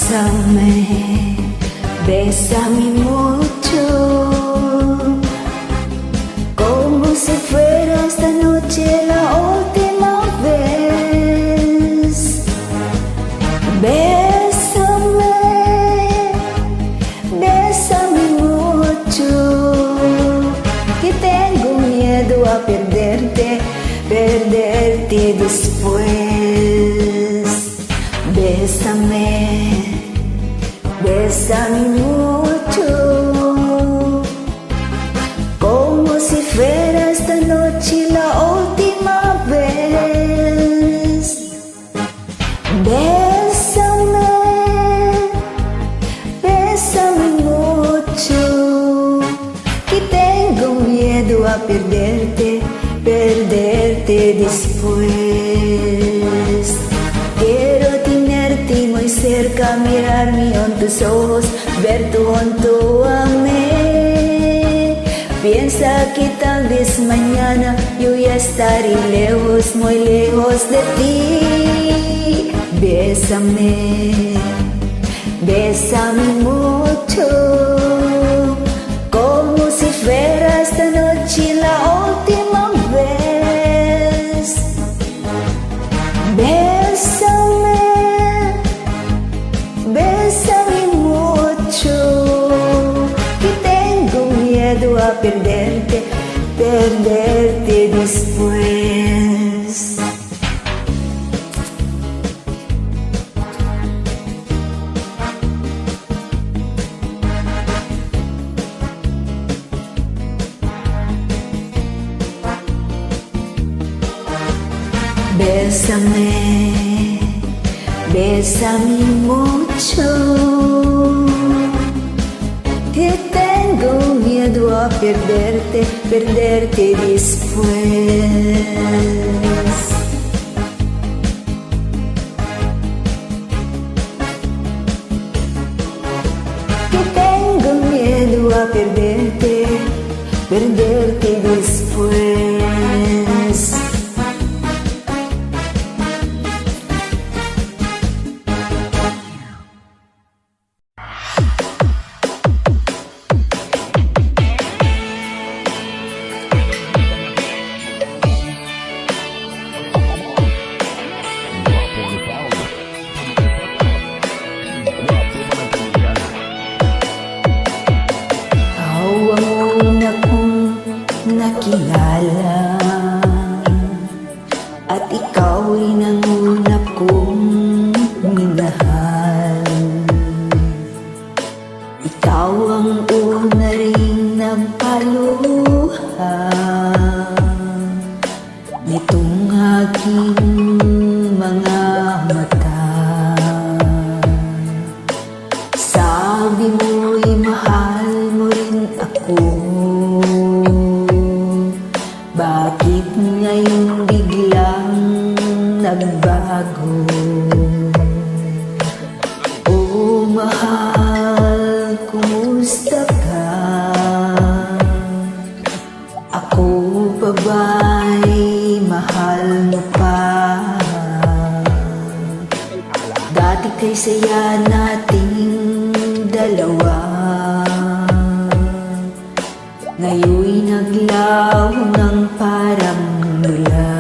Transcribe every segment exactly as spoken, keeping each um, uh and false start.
Bésame, bésame mucho, como si fuera esta noche la última vez. Bésame, bésame mucho, que tengo miedo a perderte, perderte después. Bésame, bésame mucho, como si fuera esta noche la última vez. Bésame, bésame mucho, que tengo miedo a perderte, perderte después. Quiero tenerte muy cerca, mirarme en tus ojos, verte junto a mí. Piensa que tal vez mañana yo ya estaré lejos, muy lejos de ti. Bésame, bésame mucho, como si fuera esta noche la última vez. Bésame, bésame mucho, que tengo miedo a perderte, perderte después. Bésame, bésame mucho, que tengo miedo a perderte, perderte después. Que tengo miedo a perderte, perderte después. Ikaw ang una kong nakilala, at ikaw rin ang una kong minahal. Ikaw ang una ring nagpaluha nitong aking mga mata. Sabi mo'y mahal mo rin ako. Bakit ngayon biglang nagbago? O mahal, kumusta ka? Ako pa ba'y mahal mo pa? Dati kay saya nating dalawa, ngayon'y naglaho ng parang dula.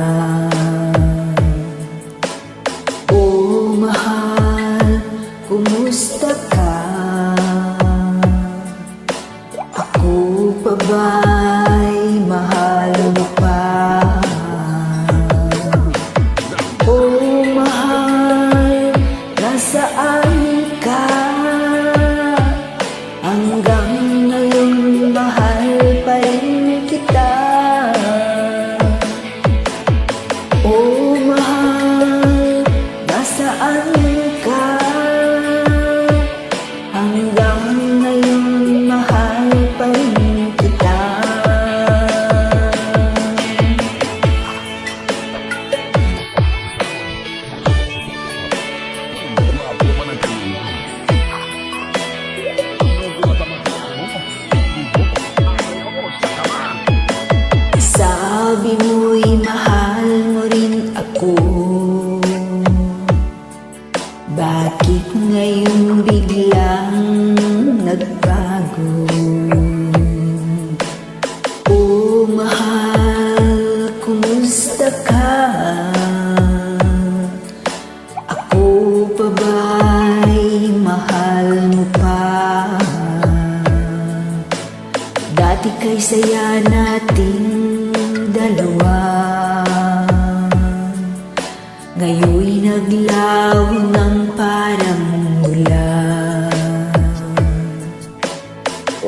O mahal, kumusta ka? Ako pa ba'y mahal mo pa? O mahal, nasaan ka? Hanggang ngayon, mahal pa rin kita. O mahal, nasaan ka? Hanggang ngayon, mahal pa rin kita. Sabi mo'y mahal mo rin ako. Bakit ngayon biglang nagbago. O mahal, kumusta ka? Ako pa ba'y mahal mo pa? Dati kay saya nating dalawa, ngayon'y naglaho nang parang ulan.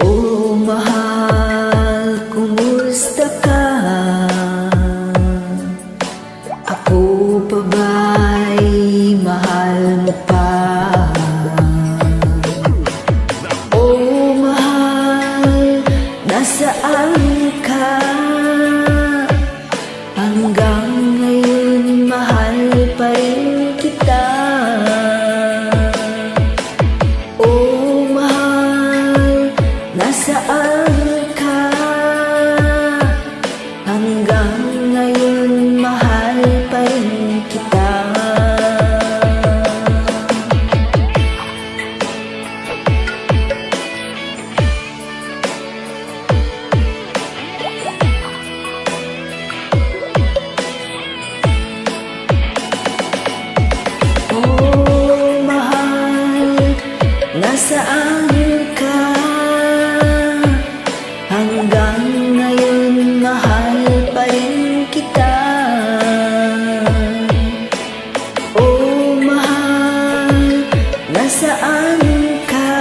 O mahal, kumusta ka? Ako pa ba'y mahal mo pa? O mahal, nasaan ka? Hanggang ngayon, mahal pa rin kita. O mahal, nasaan ka? Hanggang ngayon, mahal pa rin kita. Oh, mahal, nasaan ka? Hanggang ngayon, mahal pa rin kita. Oh, mahal, nasaan ka?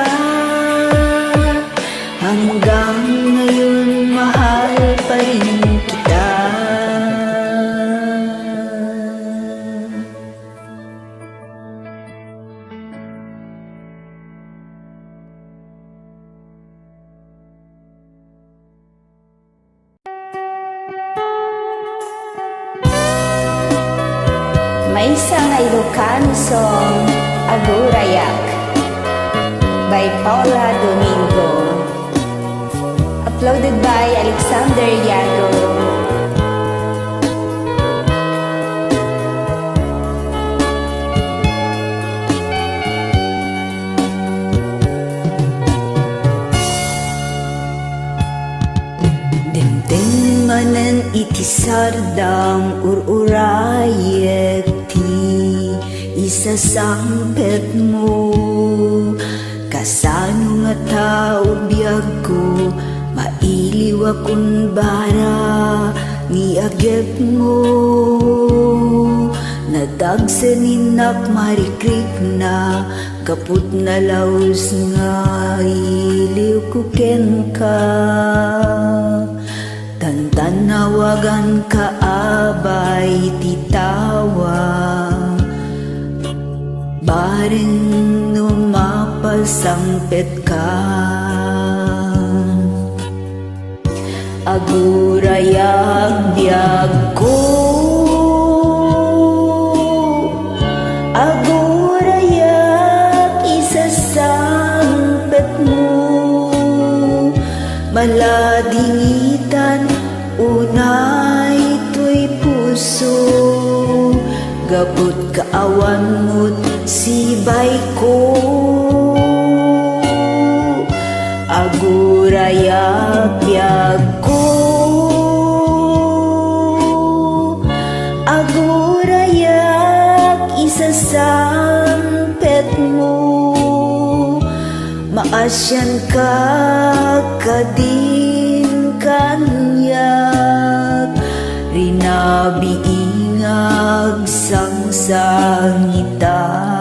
Hanggang ngayon, mahal pa rin kita. Maysa nga Ilocano song, Agurayak, by Paula Domingo. Uploaded by Alexander Yago. Dimteng manen iti sardam, ur-urayek ti isasangpetmo. Kasano nga tao, biagko, mailiw a kunbara ni agepmo? Nadagseninnak marikrikna, kaput nalaus nga iliwko kenka. Tantanawaganka, abay, ti tawa, bareng no mapasangpetka. Agurayak, biagko, agurayak, isasangpetmo. Maladingitan unay toy puso, gapu ta awan met sibayko. Agurayak, biagko, agurayak, isasangpetmo. Maasianka kadin kaniak, rinabii nga agsangsangitan.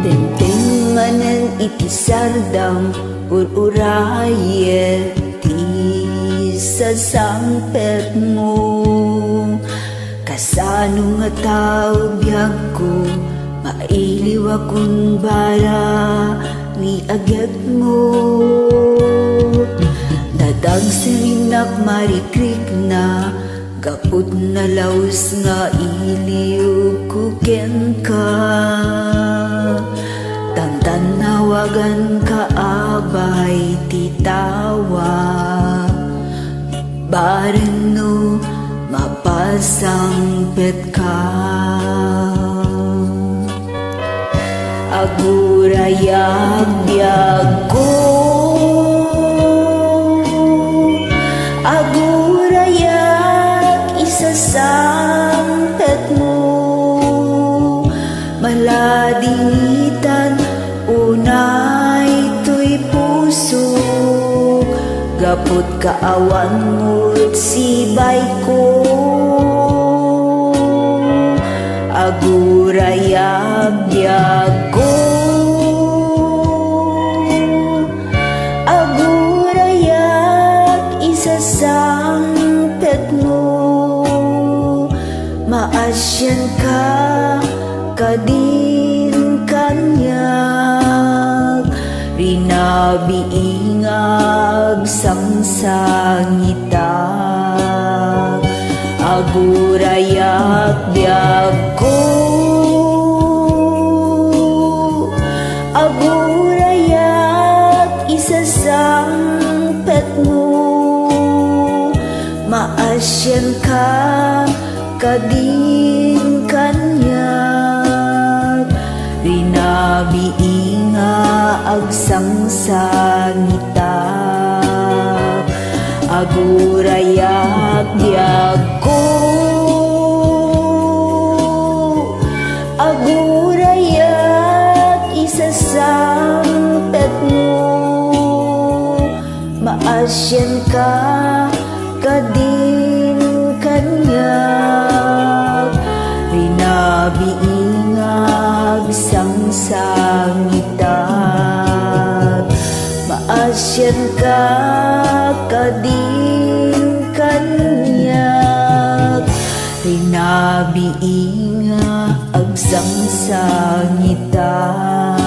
Dimteng manen iti sardam, ur-urayek ti sasangpetmo. Kasano nga tao, biagko, Mailiwakon bara ni agyatmo. Nadagseninnak marikrikna, gapud nalaus nga iliwko kenka. Tantannawaganka abay ti tawa, bareng no mapasangpetka. Agurayak biagko, agurayak isasangpetmo. Maladingitan unay toy puso, gapud kaawan mo't sibayko. Agurayak biagko, agurayak isasangpetmo. Maasianka kadin kaniak, rinabii nga agsangsangitak. Agurayak biagko, agurayak isasangpetmo. Maasianka kadin kaniak, rinabii nga agsangsangitak. Agurayak biagko, agurayak isasangpetmo. Maasianka kadin kaniak, rinabii nga agsangsangitak. Maasianka kadin kaniak, rinabii nga agsangsangitak.